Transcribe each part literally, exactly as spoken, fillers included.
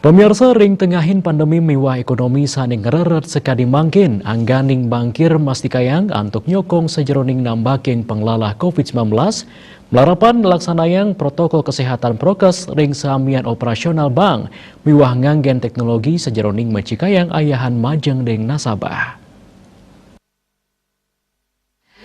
Pamiarsa, ring tengahin pandemi miwah ekonomi sane ngreret sakadi mangkin, angganing bangkir mastikayang antuk nyokong sajeroning nambaking panglalah covid sembilan belas, malarapan nglaksanayang protokol kesehatan prokes ring samian operasional bank miwah nganggen teknologi sajeroning mecikayang ayahan majeng ring nasabah.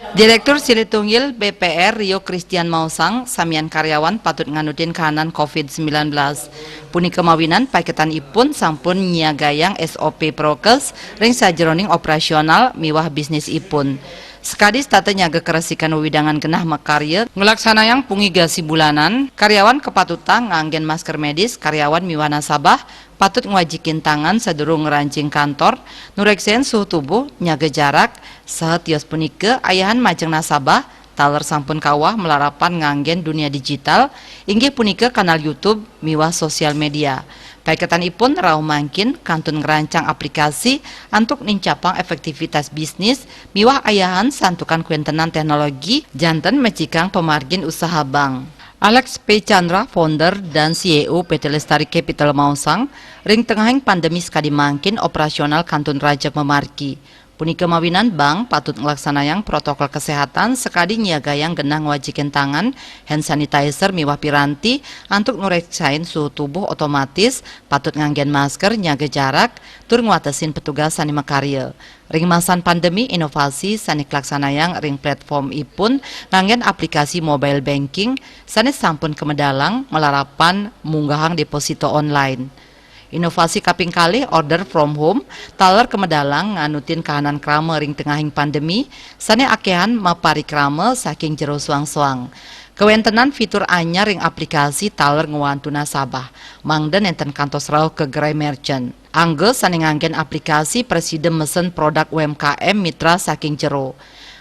Direktur Silih Tunggil B P R Rio Christian maosang, samian karyawan patut nganutin kahanan covid sembilan belas. Punika mawinan paiketanipun sampun nyiagayang S O P prokes ring sajeroning operasional miwah bisnisipun. Sakadi setata nyaga karesikan wewidangan genah makarya, nglaksanayang pungigasi bulanan, karyawan kapatutang nganggen masker medis, karyawan miwah nasabah patut ngwajikin tangan sadurung ngrancing kantor, nureksain suhu tubuh, nyaga jarak, saha tios punika ayahan majeng nasabah, taler sampun kawah malarapan nganggen dunia digital, inggih punika kanal YouTube miwah sosial media. Paiketanipun rauh mangkin kantun ngrancang aplikasi antuk nincapang efektivitas bisnis miwah ayahan santukan kawentenan teknologi janten mecikang pamargin usaha bank. Alex P Chandra, founder dan C E O P T Lestari Capital maosang, ring tengahing pandemi sakadi mangkin operasional kantun rajeg mamargi. Punika mawinan bank patut nglaksanayang protokol kesehatan sakadi nyiagayang genah ngwajikin tangan, hand sanitizer miwah piranti antuk nureksain suhu tubuh otomatis, patut nganggen masker, nyaga jarak, tur ngwatesin petugas sane makarya. Ring masan pandemi, inovasi sane kalaksanayang ring platformipun nganggen aplikasi mobile banking sane sampun kamedalang malarapan munggahang deposito online. Inovasi kaping kalih, order from home, taler kamedalang nganutin kahanan krama ring tengahing pandemi, sane akehan maparikrama saking jero soang-soang. Kawentenan fitur anyar ring aplikasi taler ngwantu nasabah, mangda nenten kantos rauh ka gerai merchant. Angga sane nganggen aplikasi prasida mesen produk U M K M mitra saking jero.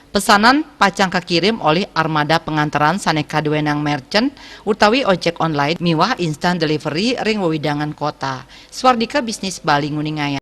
Pesanan pacang kakirim olih armada pengantaran sane kaduenang merchant utawi ojek online miwah instant delivery ring wewidangan kota. Swardika Bisnis Bali nguningayang.